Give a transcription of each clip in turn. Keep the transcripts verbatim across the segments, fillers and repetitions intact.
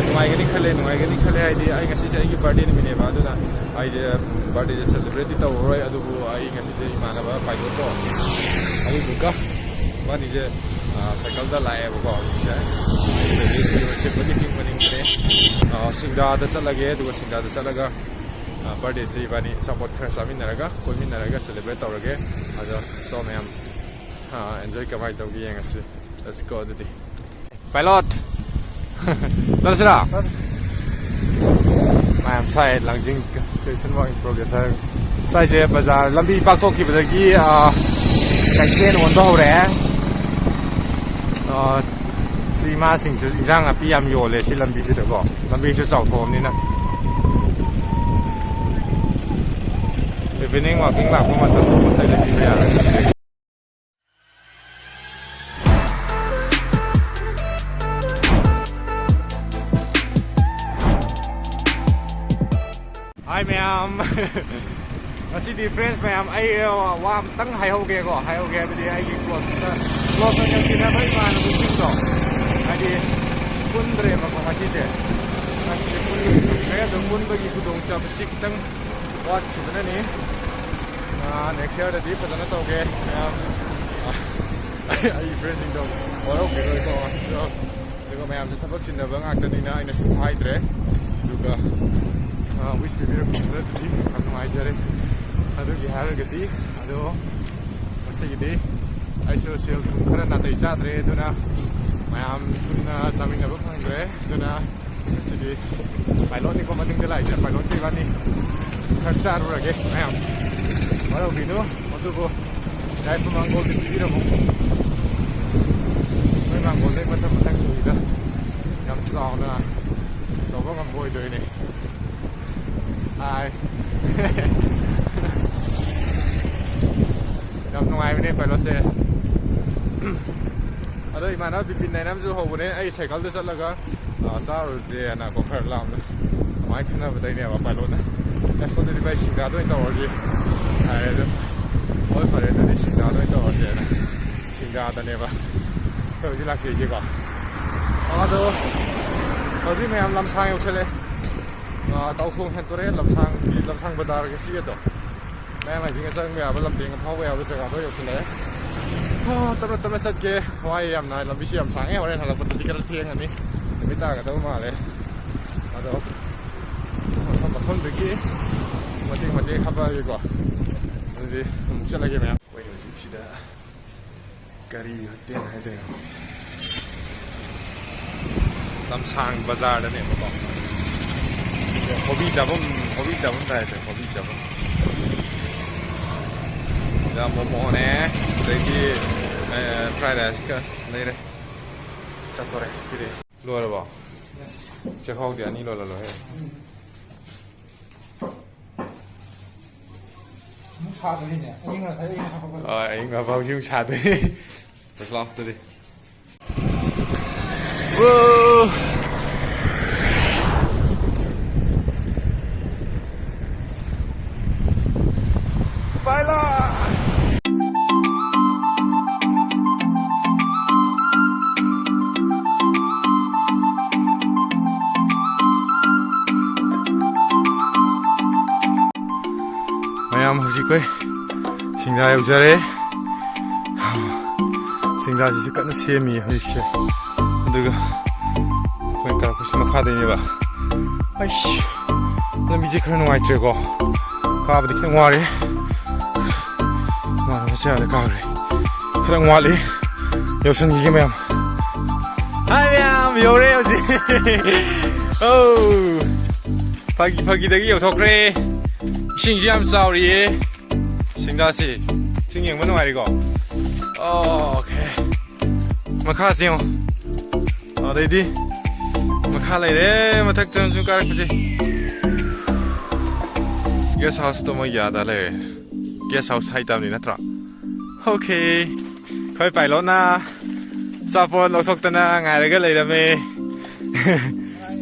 ꯅꯨꯡꯉꯥꯏꯒꯅꯤ ꯈꯜꯂꯦ, ꯅꯨꯡꯉꯥꯏꯒꯅꯤ ꯈꯜꯂꯦ꯫ ꯍꯥꯏꯗꯤ ꯑꯩ ꯉꯁꯤꯁꯦ ꯑꯩꯒꯤ ꯕꯥꯔꯗꯦ ꯅꯨꯃꯤꯠꯅꯦꯕ, ꯑꯗꯨꯅ ꯑꯩꯁꯦ ꯕꯥꯔꯗꯦꯁꯦ ꯁꯦꯂꯦꯕ꯭ꯔꯦꯠꯇꯤ ꯇꯧꯔꯔꯣꯏ꯫ ꯑꯗꯨꯕꯨ ꯑꯩ ꯉꯁꯤꯁꯦ ꯏꯃꯥꯟꯅꯕ ꯄꯥꯏꯂꯣꯠꯇꯣ, ꯑꯗꯨꯗꯨꯒ ꯏꯕꯥꯅꯤꯁꯦ, ꯑ, ꯁꯥꯏꯀꯜꯗ ꯂꯥꯛꯑꯦꯕꯀꯣ꯫ ꯍꯧꯖꯤꯛꯁꯦ ꯁꯤꯝꯄꯒꯤ ꯆꯤꯡ ꯃꯅꯤꯡꯗꯅꯦ꯫ ꯑ, ꯁꯤꯡꯗꯥꯗ ꯆꯠꯂꯒꯦ, ꯑꯗꯨꯒ ꯁꯤꯡꯗꯥꯗ ꯆꯠꯂꯒ, ꯑ, ꯕꯥꯔꯗꯦꯁꯦ ꯏꯕꯥꯅꯤ ꯑꯆꯥꯄꯣꯠ ꯈꯔ ꯆꯥꯃꯤꯟꯅꯔꯒ, ꯀꯣꯏꯃꯤꯟꯅꯔꯒ ꯁꯦꯂꯦꯕ꯭ꯔꯦꯠ ꯇꯧꯔꯒꯦ꯫ ꯑꯗꯣ, so ꯃꯌꯥꯝ, ꯑ, ꯑꯦꯟꯖꯣꯏ ꯀꯃꯥꯏꯅ ꯇꯧꯒꯦ ꯌꯦꯡꯉꯁꯤ꯫ Let's go ꯑꯗꯨꯗꯤ꯫ ꯄꯥꯏꯂꯣꯠ! ꯆꯠꯂꯁꯤꯔꯥ? ꯃꯌꯥꯝ ꯁꯥꯏ, ꯂꯥꯡꯖꯤꯡ ꯁꯇꯦꯁꯟ ꯋꯥꯛ ꯏꯟ ꯄ꯭ꯔꯣꯒ꯭ꯔꯦꯁ ꯍꯥꯏꯔꯒ꯫ ꯁ꯭ꯋꯥꯏꯁꯦ ꯕꯖꯥꯔ ꯂꯝꯕꯤ ꯄꯥꯛꯊꯣꯛꯈꯤꯕꯗꯒꯤ, ꯑ, ꯀꯩꯊꯦꯜ ꯑꯣꯟꯕ ꯍꯧꯔꯛꯑꯦ꯫ ꯑ, ꯁꯤ ꯏꯃꯥꯁꯤꯡꯁꯨ ꯏꯟꯖꯥꯡ ꯅꯥꯄꯤ ꯌꯥꯝ ꯌꯣꯜꯂꯦ ꯁꯤ ꯂꯝꯕꯤꯁꯤꯗꯀꯣ꯫ ꯂꯝꯕꯤꯁꯨ ꯆꯥꯎꯊꯣꯛꯑꯕꯅꯤꯅ꯫ Evening walking ꯂꯥꯛꯄ ꯃꯇꯝꯗ ꯄꯣꯠ ꯆꯩ ꯂꯩꯕꯤꯕ ꯌꯥꯔꯦ꯫ ꯍꯥꯏ ꯃꯌꯥꯝ꯫ ꯉꯁꯤꯗꯤ friends ꯃꯌꯥꯝ, ꯑꯩ ꯋꯥ ꯑꯝꯇꯪ ꯍꯥꯏꯍꯧꯒꯦꯀꯣ, ꯍꯥꯏꯍꯧꯒꯦ ꯍꯥꯏꯕꯗꯤ ꯑꯩꯒꯤ close, close ꯑꯣꯏꯅ ꯇꯤꯟꯅꯕ ꯏꯃꯥꯟꯅꯕꯁꯤꯡꯗꯣ, ꯍꯥꯏꯗꯤ ꯄꯨꯟꯗ꯭ꯔꯦꯕꯀꯣ ꯉꯁꯤꯁꯦ꯫ ꯉꯁꯤꯁꯦ ꯄꯨꯟꯗ꯭ꯔꯦ, ꯑꯗꯨꯝ ꯄꯨꯟꯕꯒꯤ ꯈꯨꯗꯣꯡꯆꯥꯕꯁꯤ ꯈꯤꯇꯪ ꯋꯥꯠꯈꯤꯕꯅꯅꯤ꯫ ꯑꯥ, next yearꯗꯗꯤ ꯐꯖꯅ ꯇꯧꯒꯦ ꯃꯌꯥꯝ꯫ ꯑꯩ friendꯁꯤꯡꯗꯣ ꯋꯥꯔꯧꯕꯤꯔꯣꯏꯀꯣ꯫ ꯑꯗꯣ, ꯑꯗꯨꯒ ꯃꯌꯥꯝꯁꯦ ꯊꯕꯛ ꯆꯤꯟꯅꯕ ꯉꯥꯛꯇꯅꯤꯅ ꯑꯩꯅꯁꯨ ꯍꯥꯏꯗ꯭ꯔꯦ꯫ ꯑꯗꯨꯒ, ꯑꯥ, wish ꯄꯤꯕꯤꯔꯛꯄꯗꯨꯗꯤ ꯌꯥꯝ ꯅꯨꯡꯉꯥꯏꯖꯔꯦ꯫ ꯑꯗꯨꯒꯤ ꯍꯥꯏꯔꯒꯗꯤ, ꯑꯗꯣ, ꯉꯁꯤꯒꯤꯗꯤ ꯑꯩꯁꯨ ꯁꯦꯜ ꯊꯨꯝ ꯈꯔ ꯅꯥꯇꯩ ꯆꯥꯗ꯭ꯔꯦ, ꯑꯗꯨꯅ ꯃꯌꯥꯝ ꯄꯨꯟꯅ ꯆꯥꯃꯤꯟꯅꯕ ꯐꯪꯗ꯭ꯔꯦ꯫ ꯑꯗꯨꯅ ꯉꯁꯤꯗꯤ ꯄꯥꯏꯂꯣꯠꯅꯤꯀꯣ ꯃꯅꯤꯡꯗ ꯂꯥꯛꯏꯁꯦ, ꯄꯥꯏꯂꯣꯠꯀ ꯏꯕꯥꯅꯤ ꯈꯛ ꯆꯥꯔꯨꯔꯒꯦ ꯃꯌꯥꯝ꯫ ꯋꯥꯔꯧꯕꯤꯅꯨ, ꯑꯗꯨꯕꯨ ꯌꯥꯏꯐ ꯃꯥꯡꯒꯣꯜꯗꯤ ꯄꯤꯕꯤꯔꯝꯃꯨ꯫ ꯅꯣꯏ ꯃꯥꯡꯒꯣꯜꯗꯩ ꯃꯊꯪ ꯃꯊꯪ ꯆꯍꯤꯗ ꯌꯥꯝ ꯆꯥꯎꯅ ꯇꯧꯕ ꯉꯝꯕ ꯑꯣꯏꯗꯣꯏꯅꯦ꯫ ꯍꯥꯏ꯫ ꯌꯥꯝ ꯅꯨꯡꯉꯥꯏꯕꯅꯦ ꯄꯥꯏꯂꯣꯠꯁꯦ꯫ ꯑꯗꯣ ꯏꯃꯥꯟꯅꯕ ꯕꯤꯄꯤꯟ ꯍꯥꯏꯅ ꯑꯃꯁꯨ ꯍꯧꯕꯅꯦ, ꯑꯩ ꯁꯥꯏꯀꯜꯗ ꯆꯠꯂꯒ, ꯑ, ꯆꯥꯔꯨꯔꯁꯦꯅꯀꯣ, ꯈꯔ ꯂꯥꯞꯅ ꯑꯗꯨꯃꯥꯏꯅ ꯈꯟꯅꯕꯗꯩꯅꯦꯕ ꯄꯥꯏꯂꯣꯠꯅ꯫ ꯑꯁ, ꯑꯗꯨꯗꯤ ꯚꯥꯏ, ꯁꯤꯡꯗꯥꯗ ꯑꯣꯏꯅ ꯇꯧꯔꯁꯤ ꯍꯥꯏꯔꯦ꯫ ꯑꯗꯨꯝ, "ꯍꯣꯏ, ꯐꯔꯦ, ꯑꯗꯨꯗꯤ ꯁꯤꯡꯗꯥꯗ ꯑꯣꯏꯅ ꯇꯧꯔꯁꯦꯅ" ꯁꯤꯡꯗꯥꯗꯅꯦꯕ ꯑꯩꯈꯣꯏ ꯍꯧꯖꯤꯛ ꯂꯥꯛꯆꯩꯁꯦꯀꯣ꯫ ꯑꯗꯣ ꯍꯧꯖꯤꯛ ꯃꯌꯥꯝ ꯂꯝꯁꯥꯡ ꯌꯧꯁꯜꯂꯛꯑꯦ꯫ ꯑꯥ, ꯇꯥꯎꯊꯣꯡ ꯍꯦꯟꯇꯣꯔꯛꯑꯦ, ꯂꯝꯁꯥꯡꯒꯤ, ꯂꯝꯁꯥꯡ ꯕꯖꯥꯔꯒꯤ ꯁꯤꯒꯗꯣ꯫ ꯃꯌꯥꯝ ꯂꯥꯏꯁꯤꯡ ꯆꯪꯕ ꯌꯥꯕ, ꯂꯝꯗꯦꯡ ꯐꯥꯎꯕ ꯌꯥꯕ ꯖꯒꯥꯗꯣ ꯌꯧꯁꯜꯂꯛꯑꯦ꯫ ꯑꯥ, ꯇꯞꯅ ꯇꯞꯅ ꯆꯠꯀꯦ꯫ ꯋꯥꯏ ꯌꯥꯝꯅ, ꯂꯝꯕꯤꯁꯤ ꯌꯥꯝ ꯁꯥꯡꯉꯦ꯫ ꯍꯣꯔꯦꯟ ꯍꯜꯂꯛꯄꯗꯗꯤ ꯈꯔ ꯊꯦꯡꯉꯅꯤ, ꯅꯨꯃꯤꯠ ꯇꯥꯒꯗꯕ ꯃꯥꯜꯂꯦ꯫ ꯑꯗꯣ ꯃꯐꯝ ꯃꯐꯝꯗꯒꯤ ꯃꯇꯦꯛ ꯃꯇꯦꯛ ꯍꯥꯞꯄꯛꯑꯒꯦꯀꯣ꯫ ꯑꯗꯨꯗꯤ ꯑꯃꯨꯛ ꯆꯠꯂꯒꯦ ꯃꯌꯥꯝ꯫ ꯑꯩꯈꯣꯏ ꯍꯧꯖꯤꯛꯁꯤꯗ ꯀꯔꯤ ꯍꯣꯇꯦꯜ ꯍꯥꯏꯗꯣꯏꯅꯣ? ꯂꯝꯁꯥꯡ ꯕꯖꯥꯔꯗꯅꯦꯕꯀꯣ꯫ ꯍꯣꯕꯤ ꯆꯥꯐꯝ, ꯍꯣꯕꯤ ꯆꯥꯐꯝ ꯇꯥꯏ ꯇꯥꯏ, ꯍꯣꯕꯤ ꯆꯥꯐꯝ꯫ ꯁꯤꯗ ꯃꯣꯃꯣꯅꯦ, ꯑꯗꯩꯗꯤ, ꯑꯦ, ꯐ꯭ꯔꯥꯏ ꯔꯥꯏꯁꯀ ꯂꯩꯔꯦ꯫ ꯆꯠꯇꯣꯔꯦ ꯁꯤꯗꯤ꯫ ꯂꯣꯏꯔꯕꯣ? ꯆꯦꯛꯍꯥꯎꯗꯤ ꯑꯅꯤ ꯂꯣꯜꯍꯜꯂꯣꯍꯦ꯫ ꯑꯃꯨꯛ ꯁꯥꯗꯣꯏꯅꯤꯅꯦ꯫ ꯑꯌꯤꯡ ꯑꯁꯥ ꯑꯌꯤꯡ ꯑꯁꯥ ꯍꯧꯒꯠꯂꯦ꯫ ꯍꯣꯏ, ꯑꯌꯤꯡ ꯑꯐꯥꯎꯁꯤ ꯑꯃꯨꯛ ꯁꯥꯗꯣꯏꯅꯤ꯫ ꯆꯠꯂꯣ ꯑꯗꯨꯗꯤ꯫ ꯃꯌꯥꯝ ꯍꯧꯖꯤꯛ ꯑꯩꯈꯣꯏ ꯁꯤꯡꯗꯥ ꯌꯧꯖꯔꯦ꯫ ꯁꯤꯡꯗꯥꯁꯤꯁꯨ ꯀꯟꯅ ꯁꯦꯝꯃꯤ ꯍꯧꯖꯤꯛꯁꯦ꯫ ꯑꯗꯨꯒ ꯑꯩꯈꯣꯏ ꯀꯥꯔꯛꯄꯁꯤ ꯃꯈꯥꯗꯩꯅꯦꯕ꯫ ꯑꯩꯁ, ꯂꯝꯕꯤꯁꯦ ꯈꯔ ꯅꯨꯡꯉꯥꯏꯇ꯭ꯔꯦꯀꯣ꯫ ꯀꯥꯕꯗꯤ ꯈꯤꯇꯪ ꯋꯥꯔꯦ꯫ ꯃꯥꯅ ꯃꯆꯥꯗ ꯀꯥꯈ꯭ꯔꯦ꯫ ꯈꯤꯇꯪ ꯋꯥꯠꯂꯤ꯫ ꯌꯧꯁꯟꯈꯤꯒꯦ ꯃꯌꯥꯝ꯫ ꯍꯥꯏ ꯃꯌꯥꯝ, ꯌꯧꯔꯦ ꯍꯧꯖꯤꯛ꯫ ꯑꯧ꯫ ꯐꯥꯒꯤ ꯐꯥꯒꯤꯗꯒꯤ ꯌꯧꯊꯣꯛꯈ꯭ꯔꯦ꯫ ꯏꯁꯤꯡꯁꯤ ꯌꯥꯝ ꯆꯥꯎꯔꯤꯌꯦ꯫ ꯁꯤꯡꯗꯥꯁꯤ ꯏꯁꯤꯡ ꯌꯦꯡꯕ ꯅꯨꯡꯉꯥꯏꯔꯤꯀꯣ꯫ ꯑꯣꯀꯦ꯫ ꯃꯈꯥꯁꯤ ꯌꯦꯡꯉꯣ꯫ ꯑꯗꯩꯗꯤ ꯃꯈꯥ ꯂꯩꯔꯦ, ꯃꯊꯛꯇ ꯁꯨꯝ ꯀꯥꯔꯛꯄꯁꯦ꯫ ꯒꯦꯁ ꯍꯥꯎꯁꯇꯣ ꯃꯣꯏ ꯌꯥꯗ ꯂꯩꯔꯦ꯫ ꯒꯦꯁ ꯍꯥꯎꯁ ꯍꯥꯏꯇꯥꯕꯅꯤ ꯅꯠꯇ꯭ꯔꯣ? ꯑꯣꯀꯦ꯫ ꯑꯩꯈꯣꯏ ꯄꯥꯏꯂꯣꯠꯅ ꯑꯆꯥꯄꯣꯠ ꯂꯧꯊꯣꯛꯇꯅ ꯉꯥꯏꯔꯒ ꯂꯩꯔꯝꯃꯦ꯫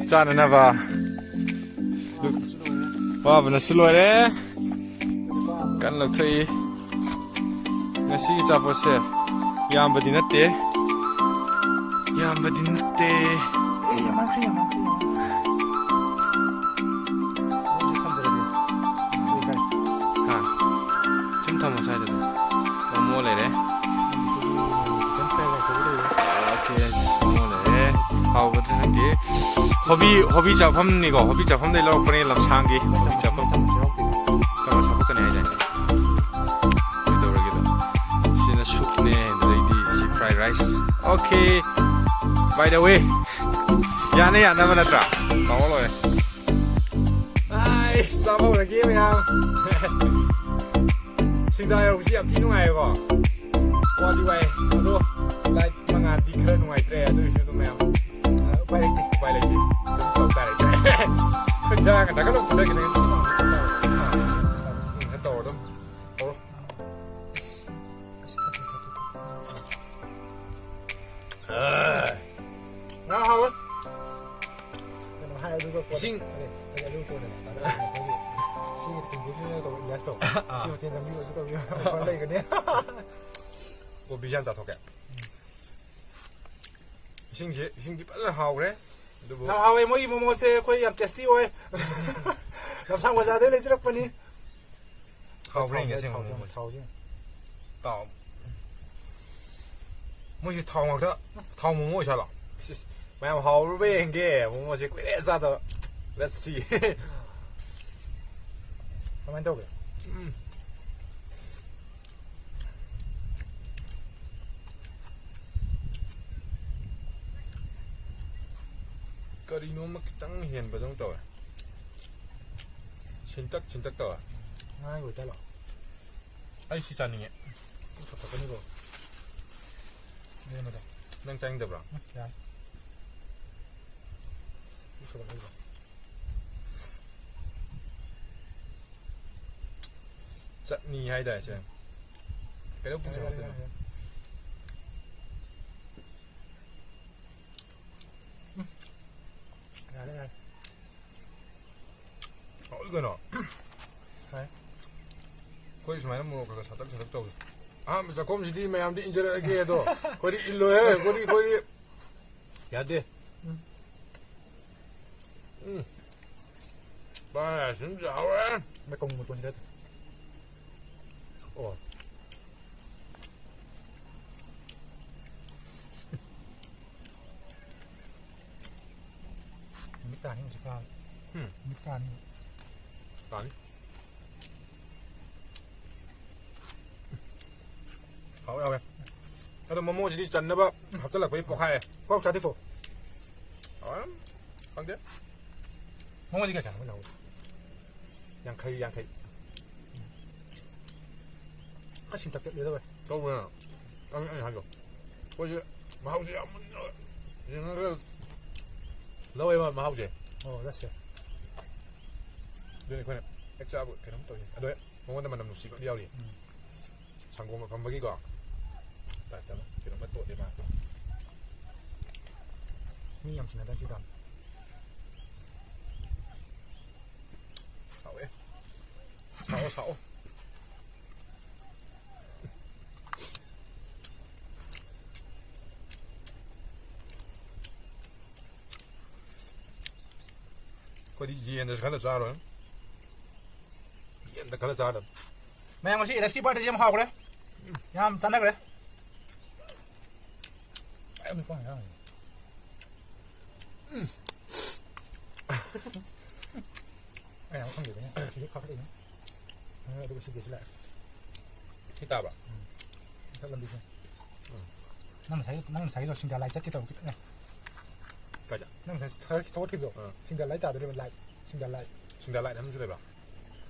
ꯆꯥꯅꯅꯕ꯫ ꯋꯥꯕꯅꯁꯨ ꯂꯣꯏꯔꯦ꯫ ꯀꯟꯅ ꯂꯧꯊꯣꯛꯏ꯫ ꯉꯁꯤꯒꯤ ꯑꯆꯥꯄꯣꯠꯁꯦ ꯌꯥꯝꯕꯗꯤ ꯅꯠꯇꯦ꯫ ꯌꯥꯝꯕꯗꯤ ꯅꯠꯇꯦ꯫ ꯌꯥꯝꯃꯟꯈ꯭ꯔꯦ, ꯌꯥꯝꯃꯟꯈ꯭ꯔꯦ, ꯌꯥꯝꯃꯟꯈ꯭ꯔꯦ꯫ ꯊꯝꯖꯔꯒꯦ꯫ ꯍꯥ? ꯁꯨꯝ ꯊꯝꯃꯣ ꯁ꯭ꯋꯥꯏꯗ ꯑꯗꯨꯝ꯫ ꯃꯣꯃꯣ ꯂꯩꯔꯦ꯫ Chicken fried rice ꯇꯧꯕ ꯂꯩꯔꯦ꯫ ꯑꯣꯀꯦ, ꯃꯣꯃꯣ ꯂꯩꯔꯦ꯫ ꯍꯥꯎꯒꯗ꯭ꯔꯥ ꯈꯪꯗꯦ꯫ ꯍꯣꯕꯤ, ꯍꯣꯕꯤ ꯆꯥꯐꯝꯅꯤꯀꯣ, ꯍꯣꯕꯤ ꯆꯥꯐꯝꯗꯩ ꯂꯧꯔꯛꯄꯅꯦ, ꯂꯝꯁꯥꯡꯒꯤ ꯍꯣꯕꯤ ꯆꯥꯐꯝ꯫ ꯆꯥꯃꯁ ꯍꯥꯞꯄꯛꯀꯅꯤ ꯍꯥꯏꯗꯥꯏꯅꯦ? ꯀꯩꯗꯧꯔꯒꯦꯗꯣ? ꯁꯤꯅ ꯁꯨꯞꯅꯦ, ꯑꯗꯩꯗꯤ ꯁꯤ fried rice꯫ Okay. By the way, ꯌꯥꯅ ꯌꯥꯅꯕ ꯅꯠꯇ꯭ꯔꯥ? ꯇꯧꯔ ꯂꯣꯏꯔꯦ꯫ ꯑꯥꯏ, ꯆꯥꯕ ꯍꯧꯔꯒꯦ ꯃꯌꯥꯝ꯫ ꯁꯤꯡꯗꯥ ꯌꯧꯔꯛꯄꯁꯤ ꯌꯥꯝ ꯊꯤ ꯅꯨꯡꯉꯥꯏꯌꯦꯀꯣ꯫ ꯋꯥꯗꯤ ꯋꯥꯏ꯫ ꯑꯗꯣ light ꯃꯉꯥꯜꯗꯤ ꯈꯔ ꯅꯨꯡꯉꯥꯏꯇ꯭ꯔꯦ꯫ ꯑꯗꯨ ꯑꯣꯏꯔꯁꯨ ꯑꯗꯨꯝ ꯃꯌꯥꯝ, ꯑ, ꯎꯄꯥꯏ ꯂꯩꯇꯦ, ꯎꯄꯥꯏ ꯂꯩꯇꯦ꯫ ꯁꯨꯝ ꯇꯧ ꯇꯥꯔꯦ ꯁꯦ꯫ ꯈꯨꯠ ꯆꯥꯒ ꯊꯥꯒꯠꯂꯛꯄꯗ ꯈꯤꯇꯪ ꯇꯧꯔ ꯑꯗꯨꯝ ꯍꯧꯔꯣ꯫ ꯉꯥ ꯍꯥꯎꯋꯦ꯫ ꯀꯩꯅꯣ ꯍꯥꯏ, ꯑꯗꯨꯒ ꯀꯣꯟꯅ ꯏꯁꯤꯡ꯫ ꯑꯗꯨ ꯀꯣꯟꯅꯅꯦ꯫ ꯁꯤ ꯇꯧꯕ ꯏꯟꯚꯦꯁ ꯇꯧ꯫ ꯑꯥ꯫ ꯁꯤ ꯍꯣꯇꯦꯜ ꯆꯪꯕꯤꯌꯨ, ꯑꯗꯨ ꯇꯧꯕꯤꯌꯨ꯫ ꯑꯣꯐꯔ ꯂꯩꯒꯅꯤ꯫ ꯀꯣꯕꯤꯁꯦ ꯌꯥꯝ ꯆꯥꯊꯣꯛꯀꯦ꯫ ꯏꯁꯤꯡꯁꯦ, ꯏꯁꯤꯡꯗꯤ ꯐꯖꯅ ꯍꯥꯎꯈ꯭ꯔꯦ꯫ ꯑꯗꯨꯕꯨ ꯌꯥꯝ ꯍꯥꯎꯋꯦ꯫ ꯃꯣꯏꯒꯤ ꯃꯣꯃꯣꯁꯦ ꯑꯩꯈꯣꯏ ꯌꯥꯝ ꯇꯦꯁꯇꯤ ꯑꯣꯏ꯫ ꯂꯝꯁꯥꯡ ꯕꯖꯥꯔꯗꯩ ꯂꯩꯖꯔꯛꯄꯅꯤ꯫ ꯍꯥꯎꯕ꯭ꯔꯥ ꯌꯦꯡꯒꯦ, ꯊꯥꯎꯁꯦ, ꯑꯁꯦꯡꯕ ꯊꯥꯎꯁꯦ, ꯃꯣꯃꯣꯁꯦ꯫ ꯊꯥꯎꯁꯦ꯫ ꯇꯥꯎ꯫ ꯃꯣꯏꯁꯦ ꯊꯥꯎ ꯉꯥꯛꯇ, ꯊꯥꯎ ꯃꯣꯃꯣ ꯑꯣꯏꯖꯥꯠꯂꯣ? ꯏꯁ, ꯏꯁ꯫ ꯃꯌꯥꯝ ꯍꯥꯎꯔꯕ ꯌꯦꯡꯒꯦ꯫ ꯃꯣꯃꯣꯁꯦ ꯀꯨꯏꯔꯦ ꯆꯥꯗꯕ꯫ Let's see꯫ ꯀꯃꯥꯏꯅ ꯇꯧꯒꯦ? ꯎꯝ꯫ ꯀꯔꯤꯅꯣꯃ ꯈꯤꯇꯪ ꯍꯦꯟꯕꯗꯧꯅ ꯇꯧꯋꯦ꯫ ꯁꯤꯟꯇꯛ ꯁꯤꯟꯇꯛ ꯇꯧꯋꯦ꯫ ꯉꯥꯒꯤ ꯑꯣꯏꯖꯥꯠꯂꯣ? ꯑꯩ ꯁꯤ ꯆꯥꯅꯤꯡꯉꯦ꯫ ꯄꯨꯛ ꯊꯛꯀꯅꯤꯀꯣ꯫ ꯂꯦꯝꯕꯗꯣ꯫ ꯅꯪ ꯆꯥꯅꯤꯡꯗꯕ꯭ꯔꯣ? ꯎꯝ, ꯌꯥꯔꯦ꯫ ꯄꯨꯛ ꯊꯛꯀꯅꯤꯀꯣ꯫ ꯆꯠꯅꯤ ꯍꯥꯏꯇꯥꯔꯦ ꯁꯦ꯫ ꯀꯩꯗꯧ ꯄꯨꯛ ꯌꯥꯔꯦ, ꯌꯥꯔꯦ, ꯆꯥꯎꯈꯠꯇꯣꯏꯅꯣ? ꯌꯥꯔꯦ, ꯌꯥꯔꯦ꯫ ꯎꯝ꯫ ꯌꯥꯔꯦ, ꯌꯥꯔꯦ꯫ ꯍꯥꯎꯏ ꯀꯩꯅꯣ꯫ ꯍꯥꯏ꯫ ꯑꯩꯈꯣꯏ ꯁꯨꯃꯥꯏꯅ ꯃꯣꯔꯣꯛ ꯈꯔ ꯈꯔ ꯁꯥꯇꯛ ꯁꯥꯇꯛ ꯇꯧꯏ꯫ ꯑꯍꯥꯟꯕ ꯆꯥꯛꯈꯣꯝꯁꯤꯗꯤ ꯃꯌꯥꯝꯗꯤ ꯏꯟꯖꯔꯛꯑꯒꯦ ꯑꯗꯣ, ꯑꯩꯈꯣꯏꯗꯤ ꯏꯜꯂꯣꯏꯍꯦ, ꯑꯩꯈꯣꯏꯗꯤ, ꯑꯩꯈꯣꯏꯗꯤ ꯌꯥꯗꯦ꯫ ꯎꯝ꯫ ꯎꯝ. ꯚꯥꯏ, ꯁꯤꯝꯁꯨ ꯍꯥꯎꯔꯦ꯫ ꯃꯩꯀꯣꯡ ꯃꯇꯣꯟꯁꯤꯗ꯫ ꯑꯣ꯫ ꯅꯨꯃꯤꯠ ꯇꯥꯅꯤ ꯍꯧꯖꯤꯛ ꯀꯥꯟ꯫ ꯎꯝ꯫ ꯅꯨꯃꯤꯠ ꯇꯥꯅꯤ꯫ ꯇꯥꯅꯤ꯫ ꯍꯥꯎꯋꯦ, ꯍꯥꯎꯋꯦ꯫ ꯑꯗꯣ ꯃꯣꯃꯣꯁꯤꯗꯤ ꯆꯟꯅꯕ ꯍꯥꯞꯆꯤꯜꯂꯛꯄꯩ ꯄꯣꯛꯈꯥꯏꯔꯦ꯫ ꯀꯣꯛ ꯆꯥꯗꯦꯀꯣ꯫ ꯍꯥꯎꯔꯝ-, ꯈꯪꯗꯦ꯫ ꯃꯣꯃꯣꯁꯤ ꯀꯌꯥ ꯀꯌꯥꯅꯣ ꯃꯣꯏ ꯂꯧꯕꯗꯣ? ꯌꯥꯡꯈꯩ, ꯌꯥꯡꯈꯩ꯫ ꯑꯁ, ꯁꯤꯟꯇꯛ ꯆꯠꯂꯦꯗ ꯚꯥꯏ꯫ ꯇꯧꯕꯅ ꯑꯩ, ꯑꯩ ꯍꯥꯏꯗꯣ꯫ ꯑꯩꯈꯣꯏꯁꯦ ꯃꯍꯥꯎꯁꯦ ꯌꯥꯝ ꯃꯨꯟꯅ ꯌꯦꯡꯉꯒ ꯂꯧꯋꯦꯕ ꯃꯍꯥꯎꯁꯦ꯫ ꯑꯣ, that's it꯫ ꯑꯗꯨꯅꯤ ꯑꯩꯈꯣꯏꯅ ꯍꯦꯛ ꯆꯥꯕ ꯀꯩꯅꯣꯝ ꯇꯧꯏ꯫ ꯑꯗꯣ ꯃꯉꯣꯟꯗ ꯃꯅꯝ ꯅꯨꯡꯁꯤꯕ ꯑꯃ ꯌꯥꯎꯔꯤ꯫ ꯎꯝ꯫ ꯁꯪꯒꯣꯝ ꯑꯐꯝꯕꯒꯤꯀꯣ ꯇꯥꯏꯞꯇ ꯑꯃ ꯀꯩꯅꯣꯝꯃ ꯇꯣꯠꯂꯦ ꯃꯥ꯫ ꯃꯤ ꯌꯥꯝ ꯁꯤꯟꯅꯗꯅ ꯁꯤ ꯇꯥꯃꯣ꯫ ꯍꯥꯎꯋꯦ꯫ ꯁꯥꯎꯑꯣ, ꯁꯥꯎꯑꯣ꯫ ꯑꯩꯈꯣꯏꯗꯤ ꯌꯦꯟꯗꯁꯨ ꯈꯜꯂ ꯆꯥꯔꯣꯏ꯫ ꯌꯦꯟꯗ ꯈꯜꯂ ꯆꯥꯔꯗꯕꯅꯤ꯫ ꯃꯌꯥꯝ, ꯉꯁꯤ ꯑꯦꯂꯦꯛꯁꯀꯤ ꯕꯥꯔꯗꯦꯁꯦ ꯌꯥꯝ ꯍꯥꯎꯈ꯭ꯔꯦ꯫ ꯌꯥꯝ ꯆꯥꯟꯅꯈ꯭ꯔꯦ꯫ ꯑꯩ ꯑꯃꯨꯛ ꯄꯥꯝꯃꯦ ꯍꯥꯏꯔꯝꯒꯅꯤ꯫ ꯑꯩ ꯌꯥꯝ ꯈꯪꯗꯦꯗꯅꯦ꯫ ꯁꯤꯁꯨ ꯀꯥꯈꯠꯂꯛꯏꯅꯦ꯫ ꯑꯗꯨꯒ ꯁꯤꯒꯤꯁꯤ ꯂꯥꯛꯑꯦ꯫ ꯁꯤ ꯇꯥꯕ꯭ꯔꯥ? ꯎꯝ꯫ ꯃꯊꯛ ꯂꯝꯕꯤꯁꯦ꯫ ꯎꯝ꯫ ꯅꯪ ꯉꯁꯥꯏ, ꯅꯪ ꯉꯁꯥꯏꯒꯤꯗꯣ ꯁꯤꯡꯗꯥ ꯂꯥꯏ ꯆꯠꯀꯦ ꯇꯧꯕ ꯈꯤꯇꯪꯅꯦ꯫ ꯀꯥꯏꯗ? ꯅꯪ ꯉꯁꯥꯏ ꯊꯧꯒꯠꯈꯤꯕꯗꯣ꯫ ꯑꯥ꯫ ꯁꯤꯡꯗꯥ ꯂꯥꯏ ꯇꯥꯗꯣꯏꯅꯦꯕ, ꯂꯥꯏ꯫ ꯁꯤꯡꯗꯥ ꯂꯥꯏ꯫ ꯁꯤꯡꯗꯥ ꯂꯥꯏꯠ ꯑꯃꯁꯨ ꯂꯩꯕ꯭ꯔꯥ?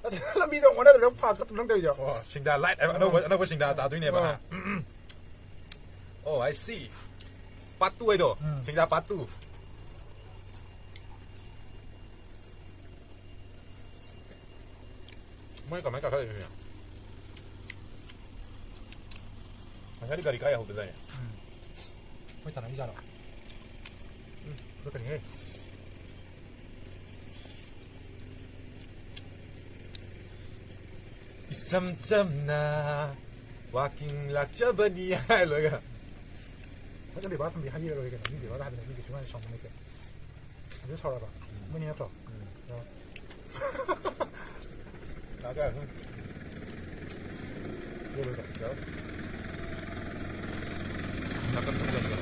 ꯅꯠꯇꯦ, ꯂꯝꯕꯤꯗꯣ ꯑꯣꯟꯅꯗꯅ ꯐꯥ ꯆꯠꯄ ꯅꯪ ꯇꯧꯔꯤꯗꯣ꯫ ꯑꯣ, ꯁꯤꯡꯗꯥ ꯂꯥꯏꯠ ꯍꯥꯏꯕ ꯑꯅꯧꯕ, ꯑꯥ꯫ ꯑꯅꯧꯕ ꯁꯤꯡꯗꯥ ꯇꯥꯗꯣꯏꯅꯦꯕ꯫ ꯑꯥ꯫ ꯎꯝ, ꯎꯝ꯫ ꯑꯣ, I see꯫ Part two ꯍꯥꯏꯗꯣ꯫ ꯎꯝ꯫ ꯁꯤꯡꯗꯥ part two꯫ ꯃꯣꯏ ꯀꯃꯥꯏ ꯀꯥꯈꯠꯂꯛꯏꯅꯣ ꯁꯤꯅ? ꯉꯁꯥꯏꯗꯤ ꯒꯥꯔꯤ ꯀꯥ ꯌꯧꯍꯧꯗꯗꯥꯏꯅꯦ? ꯎꯝ꯫ ꯃꯣꯏ ꯇꯥꯟꯅꯔꯤꯖꯥꯠꯂꯣ? ꯎꯝ꯫ ꯐꯨꯔꯛꯀꯅꯤꯍꯦ꯫ ꯏꯆꯝ ꯆꯝꯅ walking ꯂꯥꯛꯆꯕꯅꯤ ꯍꯥꯏ ꯂꯣꯏꯒ꯫ ꯐꯖꯅ ꯕꯦꯕꯥꯔ ꯊꯝꯕꯤ ꯍꯥꯏꯕꯤꯔ ꯂꯣꯏꯔꯦ ꯀꯩꯅꯣ꯫ ꯃꯤ ꯕꯦꯕꯥꯔ ꯍꯥꯏꯕꯗ ꯃꯤ ꯀꯩꯁꯨ ꯍꯥꯏꯅ ꯁꯥꯎꯅꯤꯡꯉꯥꯏ ꯂꯩꯇꯦ꯫ ꯑꯗꯨ ꯁꯥꯎꯔꯕ? ꯃꯣꯏꯅꯤ ꯅꯠꯇ꯭ꯔꯣ? ꯎꯝ꯫ ꯑꯣ꯫ ꯂꯥꯛꯀꯦ, ꯎꯝ꯫ ꯌꯧꯔꯣꯏꯗ꯭ꯔꯣ? ꯌꯧꯔꯣꯏ꯫ ꯅꯥꯀꯟ ꯊꯣꯡꯖꯤꯟꯒꯦ꯫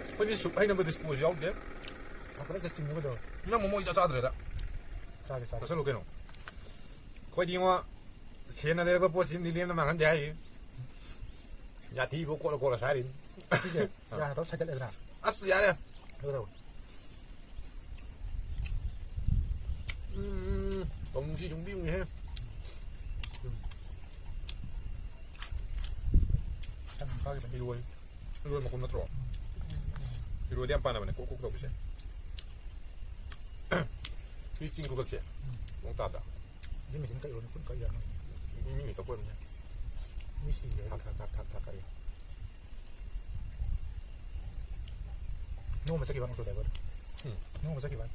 ꯑꯩꯈꯣꯏꯗꯤ ꯁꯨꯞ ꯍꯩꯅꯕ ꯗꯤꯁꯄꯣꯁ ꯌꯥꯎꯗꯦ꯫ ꯐꯖꯅ ꯆꯤꯡꯉꯨꯒꯗꯧꯔꯦ꯫ ꯅꯪ ꯃꯣꯃꯣ ꯏꯆꯥ ꯆꯥꯗ꯭ꯔꯦꯗ꯫ ꯆꯥꯒꯦ, ꯆꯥꯒꯦ꯫ ꯆꯥꯁꯜꯂꯨ ꯀꯩꯅꯣ꯫ ꯑꯩꯈꯣꯏꯗꯤ ꯏꯉꯣ, ꯁꯦꯟꯅ ꯂꯩꯔꯛꯄ ꯄꯣꯠꯁꯤꯃꯗꯤ ꯂꯦꯝꯅ ꯃꯥꯡꯍꯟꯗꯦ ꯍꯥꯏꯔꯤ꯫ ꯌꯥꯊꯤꯕꯣ ꯀꯣꯠꯂ ꯀꯣꯠꯂ ꯁꯥꯏꯔꯤꯅꯤ꯫ ꯁꯤꯁꯦ ꯌꯥꯅ ꯇꯧ ꯁꯥꯏꯗꯠꯂꯦꯗꯅ꯫ ꯑꯁ, ꯌꯥꯔꯦ꯫ ꯀꯩꯗꯧꯔꯕ? ꯎꯝ, ꯇꯧꯅꯨꯡꯁꯤ ꯌꯨꯡꯕꯤ ꯌꯨꯡꯉꯤꯍꯦ꯫ ꯎꯝ꯫ ꯌꯥꯝ ꯆꯥꯈꯤꯕꯅꯤ꯫ ꯏꯔꯣꯏ꯫ ꯏꯔꯣꯏ ꯃꯈꯣꯡ ꯅꯠꯇ꯭ꯔꯣ? ꯎꯝ꯫ ꯏꯔꯣꯏꯗꯤ ꯌꯥꯝ ꯄꯥꯟꯅꯕꯅꯦ, ꯀꯣꯛ ꯀꯣꯛ ꯇꯧꯕꯁꯦ꯫ ꯁꯤ ꯆꯤꯡ ꯈꯨꯀꯛꯁꯦ꯫ ꯎꯝ꯫ ꯃꯑꯣꯡ ꯇꯥꯗ꯭ꯔꯥ? ꯁꯤ ꯃꯦꯆꯤꯟ ꯀꯛꯏꯔꯣ? ꯈꯨꯠ ꯀꯛꯏꯔꯣ? ꯃꯤ, ꯃꯤ ꯃꯤ ꯀꯛꯄ ꯑꯣꯏꯔꯝꯅꯤ꯫ ꯃꯤ ꯁꯤꯔꯦ꯫ ꯊꯥꯛ, ꯊꯥꯛ, ꯊꯥꯛ, ꯊꯥꯛ, ꯊꯥꯛ ꯀꯛꯏ꯫ ꯅꯣꯡꯃ ꯆꯠꯈꯤꯕ ꯅꯪ driver꯫ ꯎꯝ꯫ ꯅꯣꯡꯃ ꯆꯠꯈꯤꯕ꯫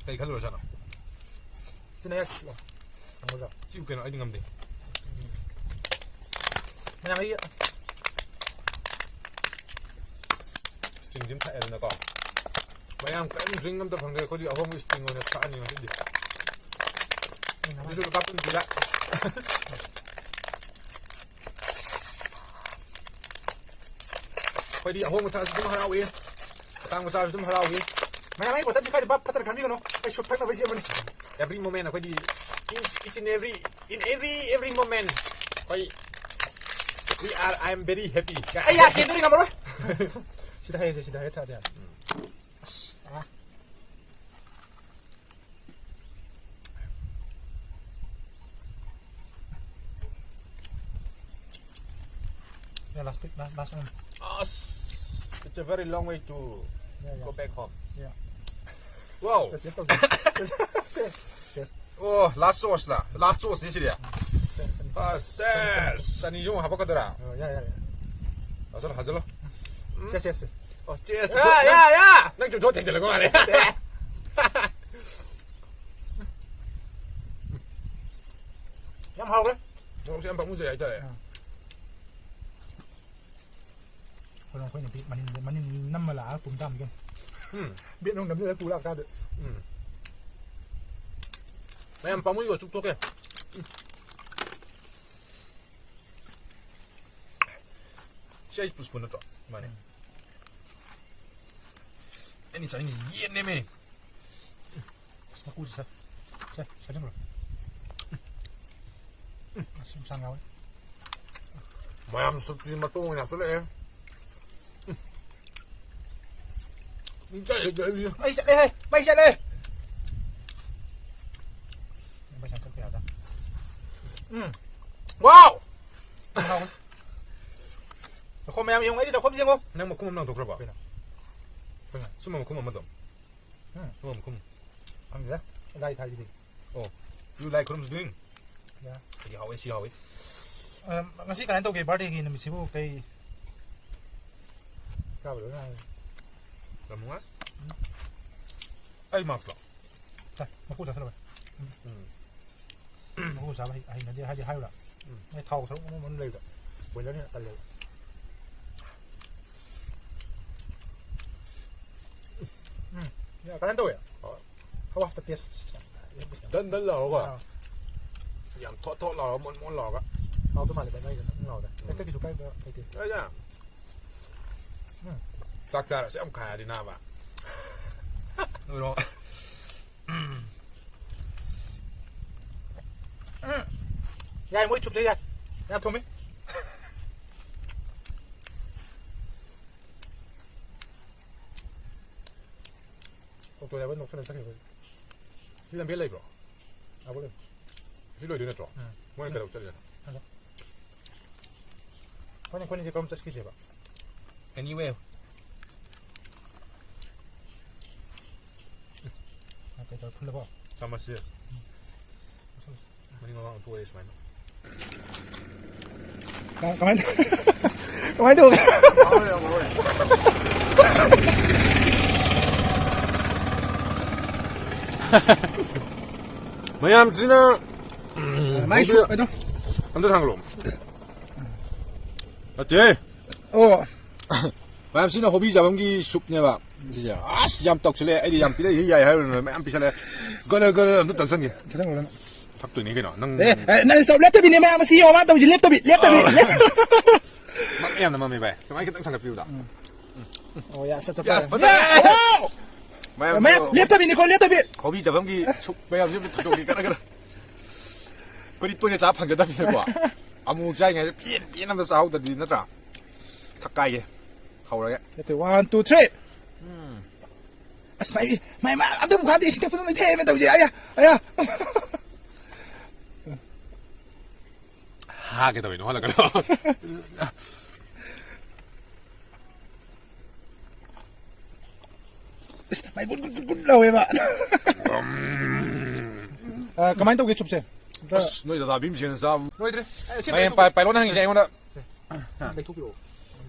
ꯀꯩ ꯈꯜꯂꯨꯔꯖꯥꯠꯅꯣ? ꯁꯤꯅ ꯍꯦꯛ ꯂꯥꯎ꯫ ꯍꯪꯉꯨꯔꯣ? ꯁꯤꯕꯨ ꯀꯩꯅꯣ? ꯑꯩꯗꯤ ꯉꯝꯗꯦ꯫ ꯃꯌꯥꯝ ꯑꯩ ꯁ꯭ꯇꯤꯡꯁꯤ ꯑꯃ ꯊꯛꯑꯦꯗꯅꯀꯣ꯫ ꯃꯌꯥꯝ ꯀꯔꯤꯝ ꯗ꯭ꯔꯤꯡ ꯑꯝꯇ ꯐꯪꯗꯦ꯫ ꯑꯩꯈꯣꯏꯗꯤ ꯑꯍꯣꯡꯕ ꯁ꯭ꯇꯤꯡ ꯑꯣꯏꯅ ꯊꯛꯑꯅꯤ ꯉꯁꯤꯗꯤ꯫ ꯑꯗꯨꯁꯨ ꯂꯨꯄꯥ ꯀꯨꯟ ꯄꯤꯕ꯫ ꯑꯩꯈꯣꯏꯗꯤ ꯑꯍꯣꯡꯕ ꯊꯛꯑꯁꯨ ꯑꯗꯨꯝ ꯍꯔꯥꯎꯏ, ꯑꯇꯥꯡꯕ ꯆꯥꯔꯁꯨ ꯑꯗꯨꯝ ꯍꯔꯥꯎꯏ꯫ ꯃꯌꯥꯝ, ꯑꯩ ꯕꯣꯇꯜꯁꯤ ꯈꯔꯗꯤ ꯚꯥꯞ ꯐꯠꯇꯅ ꯈꯟꯕꯤꯒꯅꯨ, ꯑꯩ ꯁꯨꯞ ꯊꯛꯅꯕ ꯁꯦꯝꯕꯅꯤ꯫ Every moment ꯑꯩꯈꯣꯏꯗꯤ, each, each and every, in every, every moment ꯑꯩꯈꯣꯏ, we are, I am very happy꯫ ꯑꯩ ꯌꯥꯗꯦ, ꯑꯗꯨꯗꯤ ꯉꯝꯃꯔꯣꯏ꯫ ꯁꯤꯗ ꯍꯩꯔꯁꯦ, ꯁꯤꯗ ꯍꯩꯔ ꯊꯛꯑꯁꯦ꯫ ꯑꯁ, ꯑꯥ꯫ Yeah, last week, last, last one. ꯑꯁ, it's a very long way to Yeah, yeah. go back home. Yeah. Wow. Cheers, cheers, cheers. Cheers. Oh, last sauce ꯂꯥ? Last sauce ꯅꯤ ꯁꯤꯗꯤ? Cheers, cheers. ꯑꯁ, ꯆꯦꯁ! ꯑꯅꯤꯁꯨ ꯑꯃꯨꯛ ꯍꯥꯄꯛꯀꯗꯣꯏꯔꯥ? Oh, yeah, yeah, yeah. ꯍꯥꯖꯜꯂꯣ, ꯍꯥꯖꯜꯂꯣ꯫ Cheers, cheers, cheers. Oh, cheers. Yeah, yeah, yeah. ꯅꯪ ꯆꯨꯝꯊꯣꯛ ꯊꯦꯡꯖꯤꯜꯂꯛꯄ ꯃꯥꯜꯂꯦ꯫ ꯌꯥꯝ ꯍꯥꯎꯈ꯭ꯔꯦ꯫ ꯃꯣꯔꯣꯛꯁꯦ ꯌꯥꯝ ꯄꯥꯝꯃꯨꯖꯩ ꯍꯥꯏꯇꯥꯔꯦ꯫ ꯎꯝ꯫ ꯍꯣꯔꯦꯟ ꯑꯩꯈꯣꯏꯅ ꯕꯦꯠ ꯃꯅꯤꯟ, ꯃꯅꯤꯟ ꯅꯝꯃ ꯂꯥꯛꯑꯒ ꯄꯨꯝ ꯇꯥꯕꯅꯤ ꯀꯩꯅꯣ꯫ ꯎꯝ꯫ ꯕꯦꯠ ꯅꯨꯡ ꯅꯝꯁꯤꯜꯂꯒ ꯄꯨ ꯂꯥꯛꯇꯥꯔꯗꯤ꯫ ꯎꯝ꯫ ꯃꯌꯥꯝ ꯄꯥꯝꯃꯨꯏꯀꯣ, ꯆꯨꯞꯊꯣꯛꯀꯦ꯫ ꯎꯝ꯫ ꯁꯤ ꯑꯩ ꯄꯨꯁꯄꯨ ꯅꯠꯇ꯭ꯔꯣ? ꯃꯥꯅꯦ꯫ ꯎꯝ꯫ ꯑꯩꯅ ꯆꯥꯅꯤꯡꯉꯤꯁꯤ ꯌꯦꯟꯅꯦꯃꯦ꯫ ꯑꯁ, ꯃꯀꯨꯁꯤ ꯁꯦ꯫ ꯁꯦ, ꯁꯦ, ꯆꯪꯈ꯭ꯔꯣ꯫ ꯎꯝ, ꯑꯁꯤ ꯌꯥꯝ ꯁꯥꯡ ꯌꯥꯎꯋꯦ꯫ ꯃꯌꯥꯝ ꯁꯨꯞꯁꯤ ꯃꯇꯣꯡ ꯑꯣꯏꯅ ꯍꯥꯞꯆꯤꯜꯂꯛꯑꯦ꯫ ꯎꯝ꯫ ꯆꯠꯂꯦ, ꯆꯠꯂꯦ꯫ ꯃꯩ ꯆꯠꯂꯦꯍꯦ! ꯃꯩ ꯆꯠꯂꯦ! ꯃꯩ ꯆꯠꯄ ꯌꯥꯗ꯫ ꯎꯝ꯫ ꯋꯥꯎ! ꯌꯥꯝ ꯍꯥꯎꯋꯦ꯫ ꯆꯥꯛꯈꯣꯝ ꯃꯌꯥꯝ ꯌꯦꯡꯉꯣ, ꯑꯩꯗꯤ ꯆꯥꯛꯈꯣꯝꯁꯤ ꯌꯦꯡꯉꯣ꯫ ꯅꯪ ꯃꯈꯨꯝ ꯑꯃ ꯂꯪꯊꯣꯛꯈ꯭ꯔꯕ? ꯀꯩꯅꯣ? ꯀꯩꯅꯣ? ꯁꯨꯝꯕ ꯃꯈꯨꯝ ꯑꯃꯗꯣ꯫ ꯎꯝ꯫ ꯁꯨꯝꯕ ꯃꯈꯨꯝ꯫ ꯈꯪꯗꯦꯗ꯫ ꯂꯥꯏ ꯊꯥꯏꯁꯤꯗꯤ꯫ ꯑꯣ, you like ꯈꯨꯔꯨꯝꯁꯤ doing? ꯌꯥ꯫ ꯁꯤꯗꯤ ꯍꯥꯎꯋꯦ, ꯁꯤ ꯍꯥꯎꯋꯦ꯫ ꯑ, ꯉꯁꯤ ꯀꯃꯥꯏꯅ ꯇꯧꯒꯦ, birthday ꯒꯤ ꯅꯨꯃꯤꯠꯁꯤꯕꯨ ꯀꯩ? ꯆꯥꯕ ꯂꯣꯏ ꯉꯥꯏꯔꯦ꯫ ꯌꯥꯝ ꯅꯨꯡꯉꯥꯏ꯫ ꯑꯩ ꯃꯥꯛꯂꯣ? ꯆꯥꯏ, ꯃꯀꯨ ꯆꯥꯁꯤꯜꯂꯣ ꯚꯥꯏ꯫ ꯎꯝ꯫ ꯎꯝ꯫ ꯃꯀꯨ ꯆꯥꯕ ꯍꯩ-, ꯍꯩꯅꯗꯦ ꯍꯥꯏꯗꯤ ꯍꯥꯏꯔꯨꯔꯥ? ꯎꯝ꯫ ꯑꯩ ꯊꯥꯎ ꯁꯔꯨꯛ ꯑꯃ ꯑꯃ ꯂꯩꯕ꯫ Boiler ꯅ ꯇꯜꯂꯦꯕ꯫ ꯎꯝ꯫ ꯌꯥ, ꯀꯃꯥꯏꯅ ꯇꯧꯋꯦ? ꯍꯣꯏ꯫ How was the taste? ꯗꯟ ꯗꯟ ꯂꯥꯎꯔꯒ꯫ ꯑꯥ꯫ ꯌꯥꯝ ꯊꯣꯠ ꯊꯣꯠ ꯂꯥꯎꯔꯒ, ꯃꯣꯟ ꯃꯣꯟ ꯂꯥꯎꯔꯒ꯫ ꯍꯥꯎꯗꯧ ꯃꯥꯜꯂꯦ, ꯚꯥꯏ, ꯃꯥꯏꯗꯣ ꯅꯪ ꯂꯥꯎꯔꯦ꯫ ꯎꯝ꯫ ꯍꯦꯛꯇ ꯀꯩꯁꯨ ꯀꯥꯏꯕ ꯂꯩꯇꯦ꯫ ꯌꯥꯏꯗ꯫ ꯎꯝ꯫ ꯆꯥꯛ ꯆꯥꯔꯁꯨ ꯌꯥꯝ ꯈꯥꯏꯔꯗꯤ ꯅꯥꯕ꯫ ꯂꯣꯏꯔꯣ꯫ ꯎꯝ꯫ ꯌꯥꯏ, ꯃꯣꯏ ꯆꯨꯞꯁꯦ ꯌꯥꯏ꯫ ꯌꯥꯝ ꯊꯨꯝꯃꯤ꯫ ꯑꯣꯛꯇꯣ driver ꯅꯣꯛꯁꯜꯂ ꯆꯠꯈꯤꯕ꯫ ꯁꯤ ꯂꯝꯕꯦꯜ ꯂꯩꯕ꯭ꯔꯣ? ꯑꯥ, ꯂꯩ꯫ ꯁꯤ ꯂꯣꯏꯗꯣꯏ ꯅꯠꯇ꯭ꯔꯣ? ꯎꯝ꯫ ꯃꯣꯏꯅ ꯀꯩꯗꯧ ꯆꯠꯂꯤꯅꯣ? ꯑꯗꯣ꯫ ꯑꯩꯈꯣꯏꯅ, ꯑꯩꯈꯣꯏꯅꯤꯁꯦ ꯀꯔꯣꯝ ꯆꯠꯈꯤꯁꯦꯕ? Anyway꯫ ꯀꯩꯗꯧꯔꯦ, ꯐꯨꯜꯂꯕꯣ? ꯆꯥꯃꯁꯁꯦ꯫ ꯎꯝ꯫ ꯃꯅꯤꯡ ꯃꯃꯥꯡ ꯑꯣꯟꯊꯣꯛꯑꯦ ꯁꯨꯃꯥꯏꯅ꯫ ꯀ-, ꯀꯃꯥꯏꯅ ꯇꯧ-, ꯀꯃꯥꯏꯅ ꯇꯧꯒꯦ? ꯃꯌꯥꯝꯁꯤꯅ ꯃꯥꯏ ꯍꯧꯖꯤꯛ ꯁꯨꯞ ꯑꯗꯣ꯫ ꯑꯝꯇ ꯊꯥꯡꯒꯠꯂꯣ꯫ ꯅꯠꯇꯦ꯫ ꯑꯣ꯫ ꯃꯌꯥꯝ ꯁꯤꯅ ꯍꯣꯕꯤ ꯆꯥꯐꯝꯒꯤ ꯁꯨꯞꯅꯦꯕ꯫ ꯁꯤꯁꯦ꯫ ꯑꯁ, ꯌꯥꯝ ꯇꯧꯁꯤꯜꯂꯦ꯫ ꯑꯩꯗꯤ ꯌꯥꯝ ꯄꯤꯔꯛꯏ, ꯌꯥꯏ ꯍꯥꯏꯔꯨꯅꯨ꯫ ꯃꯌꯥꯝ ꯄꯤꯁꯜꯂꯦ꯫ ꯒꯔ, ꯒꯔ ꯑꯝꯇ ꯇꯧꯁꯟꯒꯦ꯫ ꯊꯛꯆꯟꯈ꯭ꯔꯣ ꯅꯪ꯫ ꯊꯛꯇꯣꯏꯅꯤ ꯀꯩꯅꯣ꯫ ꯅꯪ ꯑꯦ, ꯑꯦ, ꯅꯪ stop, ꯂꯦꯞꯇꯕꯤꯅꯦ ꯃꯌꯥꯝ ꯑꯁꯤ ꯌꯦꯡꯉꯣ꯫ ꯃꯥ ꯇꯧꯁꯤ ꯂꯦꯞꯇꯕꯤ, ꯂꯦꯞꯇꯕꯤ꯫ ꯑꯥ꯫ ꯂꯦꯞ-, ꯃꯪ ꯌꯥꯝꯅ ꯃꯝꯃꯤ ꯚꯥꯏ꯫ ꯁꯨꯃꯥꯏꯅ ꯈꯤꯇꯪ ꯊꯥꯡꯒꯠꯄꯤꯌꯨꯗ꯫ ꯎꯝ꯫ ꯑꯣ, ꯌꯥ, ꯆꯠ, ꯆꯠ, ꯌꯥꯁ, ꯐꯔꯦ꯫ ꯐꯖꯔꯦ꯫ ꯌꯥ! ꯑꯣ! ꯃꯌꯥꯝ ꯃꯌꯥꯝ ꯂꯦꯞꯇꯕꯤꯅꯤꯀꯣ, ꯂꯦꯞꯇꯕꯤ꯫ ꯍꯣꯕꯤ ꯆꯥꯐꯝꯒꯤ ꯁꯨꯞ ꯃꯌꯥꯝꯁꯤ ꯑꯝꯇ ꯊꯛꯇꯣꯛꯀꯦ, ꯀꯟꯅ, ꯀꯟꯅ꯫ ꯑꯩꯈꯣꯏꯗꯤ ꯇꯣꯏꯅ ꯆꯥ ꯐꯪꯖꯗꯕꯅꯤꯅꯀꯣ꯫ ꯑꯃꯨꯛ ꯆꯥꯔꯤꯉꯩꯗ ꯄꯦꯟ, ꯄꯦꯟ ꯑꯝꯇ ꯆꯥꯍꯧꯗ꯭ꯔꯗꯤ ꯅꯠꯇ꯭ꯔꯥ? ꯊꯛꯀꯥꯏꯒꯦ꯫ ꯍꯧꯔꯒꯦ꯫ ꯅꯠꯇꯦ, one, two, three꯫ ꯎꯝ꯫ ꯑꯁ, ꯃꯥꯏ, ꯃꯥꯏ, ꯃꯥꯏ, ꯑꯝꯇꯕꯨ ꯐꯥꯗꯦ, ꯏꯁꯤꯡ ꯊꯛꯄꯗ ꯂꯣꯏ ꯊꯛꯑꯦ ꯇꯧꯔꯤꯁꯦ, ꯑꯌꯥ, ꯑꯌꯥ꯫ ꯍꯥꯒꯦ ꯇꯧꯋꯦ, ꯅꯣꯛꯍꯜꯂꯛꯀꯅꯣ꯫ ꯑꯁ, ꯃꯥꯏ ꯒꯨꯠ, ꯒꯨꯠ, ꯒꯨꯠ, ꯒꯨꯠ ꯂꯥꯎꯋꯦꯕ꯫ ꯑ, ꯀꯃꯥꯏꯅ ꯇꯧꯒꯦ ꯁꯨꯞꯁꯦ? ꯑꯝꯇ ꯑꯁ, ꯅꯣꯏ ꯗꯗꯥ ꯚꯤꯝꯁꯦꯟꯅ ꯆꯥꯕ ꯂꯣꯏꯗ꯭ꯔꯦ꯫ ꯑꯦ, ꯁꯤ ꯃꯌꯥꯝ ꯂꯩꯊꯣꯛ-, ꯄꯥꯏ-, ꯄꯥꯏꯂꯣꯠꯅ ꯍꯪꯉꯤꯁꯦ ꯑꯩꯉꯣꯟꯗ꯫ ꯁꯦ, ꯂꯩꯊꯣꯛꯄꯤꯔꯛꯑꯣ꯫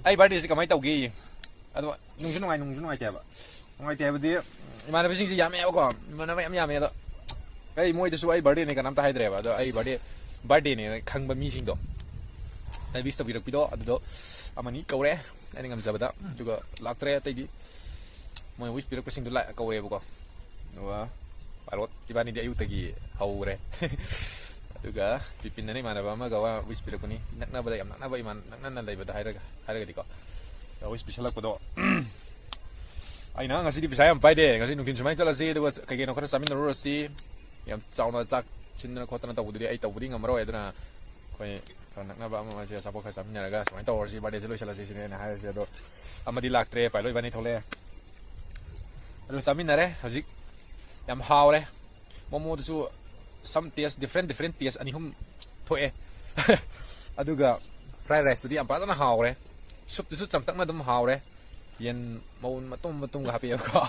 ꯑꯩ ꯕꯥꯔꯗꯦꯁꯤ ꯀꯃꯥꯏꯅ ꯇꯧꯒꯦ? ꯑꯗꯣ ꯅꯨꯡꯁꯨ ꯅꯨꯡꯉꯥꯏ, ꯅꯨꯡꯁꯨ ꯅꯨꯡꯉꯥꯏꯇꯦ ꯍꯥꯏꯕ꯫ ꯅꯨꯡꯉꯥꯏꯇꯦ ꯍꯥꯏꯕꯗꯤ ꯏꯃꯥꯟꯅꯕꯁꯤꯡꯁꯦ ꯌꯥꯝꯃꯦꯕꯀꯣ, ꯏꯃꯥꯟꯅꯕ ꯌꯥꯝ ꯌꯥꯝꯃꯦ꯫ ꯑꯗꯣ ꯑꯩ ꯃꯣꯏꯗꯁꯨ ꯑꯩ ꯕꯥꯔꯗꯦꯅꯦ ꯀꯅꯥꯝꯇ ꯍꯥꯏꯗ꯭ꯔꯦꯕ꯫ ꯑꯗꯣ ꯑꯩ ꯕꯥꯔꯗꯦ, ꯕꯥꯔꯗꯦꯅꯦꯅ ꯈꯪꯕ ꯃꯤꯁꯤꯡꯗꯣ, ꯑꯩ ꯋꯤꯁ ꯇꯧꯕꯤꯔꯛꯄꯤꯗꯣ, ꯑꯗꯨꯗꯣ ꯑꯃꯅꯤ ꯀꯧꯔꯦ ꯑꯩꯅ ꯉꯝꯖꯕꯗ꯫ ꯑꯗꯨꯒ ꯂꯥꯛꯇ꯭ꯔꯦ ꯑꯇꯩꯗꯤ꯫ ꯃꯣꯏ ꯋꯤꯁ ꯄꯤꯔꯛꯄꯁꯤꯡꯗꯣ ꯂꯥꯛ-, ꯀꯧꯔꯦꯕꯀꯣ꯫ ꯑꯗꯨꯒ ꯄꯥꯏꯂꯣꯠ ꯏꯕꯥꯅꯤꯗꯤ ꯑꯌꯨꯛꯇꯒꯤ ꯍꯧꯈ꯭ꯔꯦ꯫ ꯑꯗꯨꯒ ꯕꯤꯄꯤꯟ ꯑꯅ ꯏꯃꯥꯟꯅꯕ ꯑꯃꯒ ꯋꯥ ꯋꯤꯁ ꯄꯤꯔꯛꯄꯅꯤ꯫ ꯅꯛꯅꯕꯗ, ꯌꯥꯝ ꯅꯛꯅꯕ ꯏꯃꯥꯟ-, ꯅꯛꯅꯅ ꯂꯩꯕꯗ ꯍꯥꯏꯔꯒ, ꯍꯥꯏꯔꯒꯗꯤꯀꯣ꯫ ꯋꯤꯁ ꯄꯤꯁꯜꯂꯛꯄꯗꯣ ꯑꯩꯅ ꯉꯁꯤꯗꯤ ꯄꯩꯁꯥ ꯌꯥꯝ ꯄꯥꯏꯗꯦ, ꯉꯁꯤ ꯅꯨꯡꯊꯤꯜ ꯁꯨꯃꯥꯏꯅ ꯆꯠꯂꯁꯤ, ꯑꯗꯨꯒ ꯀꯩ ꯀꯩꯅꯣ ꯈꯔ ꯆꯥꯃꯤꯟꯅꯔꯨꯔꯁꯤ, ꯌꯥꯝ ꯆꯥꯎꯅ ꯆꯥꯛ ꯁꯤꯟꯗꯅ ꯈꯣꯠꯇꯅ ꯇꯧꯕꯗꯨꯗꯤ ꯑꯩ ꯇꯧꯕꯗꯤ ꯉꯝꯃꯔꯣꯏ, ꯑꯗꯨꯅ ꯑꯩꯈꯣꯏ ꯈꯔ ꯅꯛꯅꯕ ꯑꯃ ꯑꯃꯁꯦ ꯑꯆꯥꯄꯣꯠ ꯈꯔ ꯆꯥꯃꯤꯟꯅꯔꯒ ꯁꯨꯃꯥꯏꯅ ꯇꯧꯔꯁꯤ, ꯕꯥꯔꯗꯦꯁꯦ ꯂꯣꯏꯁꯤꯜꯂꯁꯤ ꯁꯤꯅꯦ ꯑꯩꯅ ꯍꯥꯏꯔꯤꯁꯦ꯫ ꯑꯗꯣ ꯑꯃꯗꯤ ꯂꯥꯛꯇ꯭ꯔꯦ, ꯄꯥꯏꯂꯣꯠ ꯏꯕꯥꯅꯤ ꯊꯣꯛꯂꯛꯑꯦ꯫ ꯑꯗꯨ ꯆꯥꯃꯤꯟꯅꯔꯦ꯫ ꯍꯧꯖꯤꯛ ꯌꯥꯝ ꯍꯥꯎꯔꯦ꯫ ꯃꯣꯃꯣꯗꯨꯁꯨ some taste, different, different taste ꯑꯅꯤ ꯑꯍꯨꯝ ꯊꯣꯛꯑꯦ꯫ ꯑꯗꯨꯒ ꯐ꯭ꯔꯥꯏ ꯔꯥꯏꯁꯇꯨꯗꯤ ꯌꯥꯝ ꯐꯖꯅ ꯍꯥꯎꯔꯦ꯫ ꯁꯨꯞꯇꯨꯁꯨ ꯆꯝꯇꯛꯅ ꯑꯗꯨꯝ ꯍꯥꯎꯔꯦ꯫ ꯌꯦꯟ ꯃꯎꯟ ꯃꯇꯨꯝ ꯃꯇꯨꯝꯒ ꯍꯥꯞꯄꯛꯑꯦꯕꯀꯣ꯫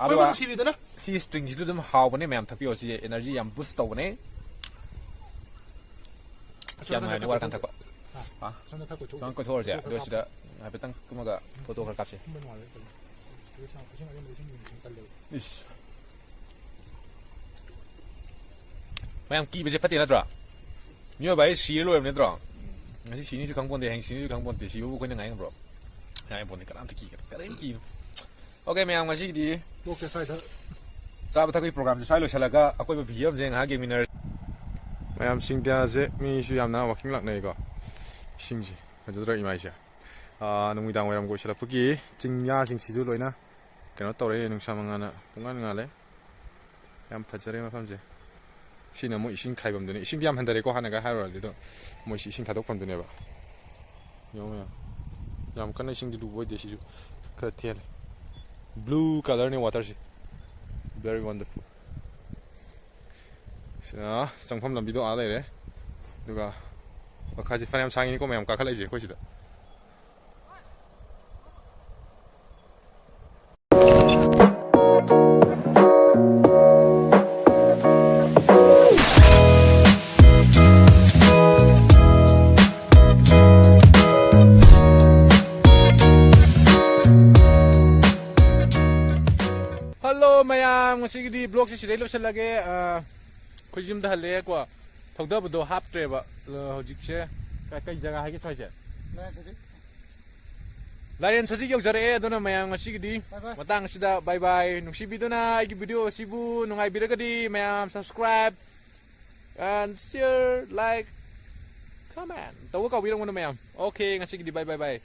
ꯑꯗꯨꯒ ꯅꯨꯡꯁꯤꯕꯤꯗꯅ꯫ ꯁꯤ ꯁ꯭ꯇ꯭ꯔꯤꯡꯁꯤꯁꯨ ꯑꯗꯨꯝ ꯍꯥꯎꯕꯅꯦ ꯃꯌꯥꯝ, ꯊꯛꯄꯤꯌꯣ꯫ ꯁꯤꯁꯦ ꯑꯦꯅꯔꯖꯤ ꯌꯥꯝ ꯕꯨꯁ ꯇꯧꯕꯅꯦ꯫ ꯌꯥꯝ ꯅꯨꯡꯉꯥꯏꯅꯤ ꯋꯥꯔꯀꯥꯟ ꯊꯛꯄ꯫ ꯍꯥ? ꯁꯣꯝꯗ ꯈꯔ ꯀꯣꯏꯊꯣꯛꯎꯁꯦ꯫ ꯁꯣꯝ ꯀꯣꯏꯊꯣꯛꯎꯔꯁꯦ꯫ ꯑꯗꯨꯒ ꯁꯤꯗ ꯍꯥꯏꯐꯦꯠꯇꯪ ꯀꯨꯝꯃꯒ ꯐꯣꯇꯣ ꯈꯔ ꯀꯥꯞꯁꯦ꯫ ꯀꯨꯝꯕ ꯅꯨꯡꯉꯥꯏꯔꯣꯏ ꯇꯧꯔꯤ꯫ ꯏꯁꯤꯡ ꯑꯔꯦꯝꯕꯗ ꯏꯁꯤꯡ ꯌꯨꯡꯕꯁꯤ ꯇꯜꯂꯦꯕ꯫ ꯏꯁ꯫ ꯃꯌꯥꯝ, ꯀꯤꯕꯁꯦ ꯐꯠꯇꯦ ꯅꯠꯇ꯭ꯔꯣ? ꯃꯤꯑꯣꯏꯕ ꯍꯥꯏꯁꯦ ꯁꯤꯔ ꯂꯣꯏꯔꯕ ꯅꯠꯇ꯭ꯔꯣ? ꯉꯁꯤ ꯁꯤꯅꯤꯁꯨ ꯈꯪꯄꯣꯟꯇꯦ, ꯍꯌꯦꯡ ꯁꯤꯅꯤꯁꯨ ꯈꯪꯄꯣꯟꯇꯦ, ꯁꯤꯕꯕꯨ ꯑꯩꯈꯣꯏꯅ ꯉꯥꯏ ꯉꯝꯕ꯭ꯔꯣ? ꯉꯥꯏ ꯉꯝꯄꯣꯟꯇꯦ, ꯀꯅꯥꯝꯇ ꯀꯤꯒꯦ, ꯀꯔꯤꯝ ꯀꯤꯅꯨ꯫ OK ꯃꯌꯥꯝ, ꯉꯁꯤꯒꯤꯗꯤ ꯆꯥꯕ ꯊꯛꯄꯒꯤ programꯁꯦ ꯁ꯭ꯋꯥꯏ ꯂꯣꯏꯁꯤꯜꯂꯒ ꯑꯀꯣꯏꯕ ꯚꯤꯗꯤꯑꯣ ꯑꯃꯁꯦ ꯉꯥꯏꯍꯥꯛ ꯌꯦꯡꯃꯤꯟꯅꯔꯁꯤ꯫ ꯃꯌꯥꯝ, ꯁꯤꯡꯗ꯭ꯌꯥꯁꯦ ꯃꯤꯁꯨ ꯌꯥꯝꯅ walking ꯂꯥꯛꯅꯩꯀꯣ꯫ ꯏꯁꯤꯡꯁꯦ ꯐꯖꯗ꯭ꯔꯣ ꯏꯃꯥꯏꯁꯦ? ꯑꯥ, ꯅꯨꯃꯤꯗꯥꯡ ꯋꯥꯏꯔꯝꯒ ꯑꯣꯏꯁꯤꯜꯂꯛꯄꯒꯤ ꯆꯤꯡꯌꯥꯁꯤꯡꯁꯤꯁꯨ ꯂꯣꯏꯅ ꯀꯩꯅꯣ ꯇꯧꯔꯦ, ꯅꯨꯡꯁꯥ ꯃꯉꯥꯜꯅ ꯄꯨꯡꯉꯥꯟ ꯉꯥꯜꯂꯦ꯫ ꯌꯥꯝ ꯐꯖꯔꯦ ꯃꯐꯝꯁꯦ꯫ ꯁꯤꯅ ꯃꯣꯏ ꯏꯁꯤꯡ ꯈꯥꯏꯐꯝꯗꯨꯅꯤ꯫ ꯏꯁꯤꯡꯗꯤ ꯌꯥꯝ ꯍꯟꯊꯔꯦꯀꯣ, ꯍꯥꯟꯅꯒ ꯍꯥꯏꯔꯨꯔꯗꯤ꯫ ꯑꯗꯣ ꯃꯣꯏꯁꯤ ꯏꯁꯤꯡ ꯊꯥꯗꯣꯛꯐꯝꯗꯨꯅꯦꯕ꯫ ꯌꯦꯡꯉꯣ ꯃꯌꯥꯝ, ꯌꯥꯝ ꯀꯟꯅ ꯏꯁꯤꯡꯗꯤ ꯂꯨꯕ ꯑꯣꯏꯗꯦ꯫ ꯁꯤꯁꯨ ꯈꯔ ꯊꯦꯜꯂꯦ꯫ Blue colourꯅꯤ waterꯁꯤ꯫ Very wonderful꯫ ꯁꯤꯅ ꯆꯪꯐꯝ ꯂꯝꯕꯤꯗꯣ ꯑꯥ ꯂꯩꯔꯦ꯫ ꯑꯗꯨꯒ ꯃꯈꯥꯁꯤ ꯐꯅꯌꯥꯝ ꯁꯥꯡꯉꯤꯅꯤꯀꯣ ꯃꯌꯥꯝ ꯀꯥꯈꯠꯂꯛꯏꯁꯦ ꯑꯩꯈꯣꯏ ꯁꯤꯗ꯫ Hello ꯃꯌꯥꯝ, ꯉꯁꯤꯒꯤꯗꯤ vlogꯁꯦ ꯁꯤꯗꯩ ꯂꯣꯏꯁꯤꯜꯂꯒꯦ꯫ ꯑꯥ, ꯑꯩꯈꯣꯏ ꯌꯨꯝꯗ ꯍꯜꯂꯛꯑꯦꯀꯣ꯫ ꯊꯧꯗꯕꯗꯣ ꯍꯥꯞꯇ꯭ꯔꯦꯕ꯫ ꯑꯥ, ꯍꯧꯖꯤꯛꯁꯦ ꯀ-, ꯀꯩ ꯖꯒꯥ ꯍꯥꯏꯒꯦ ꯁ꯭ꯋꯥꯏꯁꯦ? ꯂꯥꯏꯔꯦꯟ ꯁꯖꯤꯛ ꯌꯧꯖꯔꯛꯑꯦ꯫ ꯑꯗꯨꯅ ꯃꯌꯥꯝ ꯉꯁꯤꯒꯤꯗꯤ ꯃꯇꯥꯡ ꯑꯁꯤꯗ bye bye꯫ ꯅꯨꯡꯁꯤꯕꯤꯗꯨꯅ ꯑꯩꯒꯤ video ꯑꯁꯤꯕꯨ ꯅꯨꯡꯉꯥꯏꯕꯤꯔꯒꯗꯤ ꯃꯌꯥꯝ subscribe and share, like, comment ꯇꯧꯕ ꯀꯥꯎꯕꯤꯔꯝꯒꯅꯨ ꯃꯌꯥꯝ꯫ OK, ꯉꯁꯤꯒꯤꯗꯤ bye bye bye꯫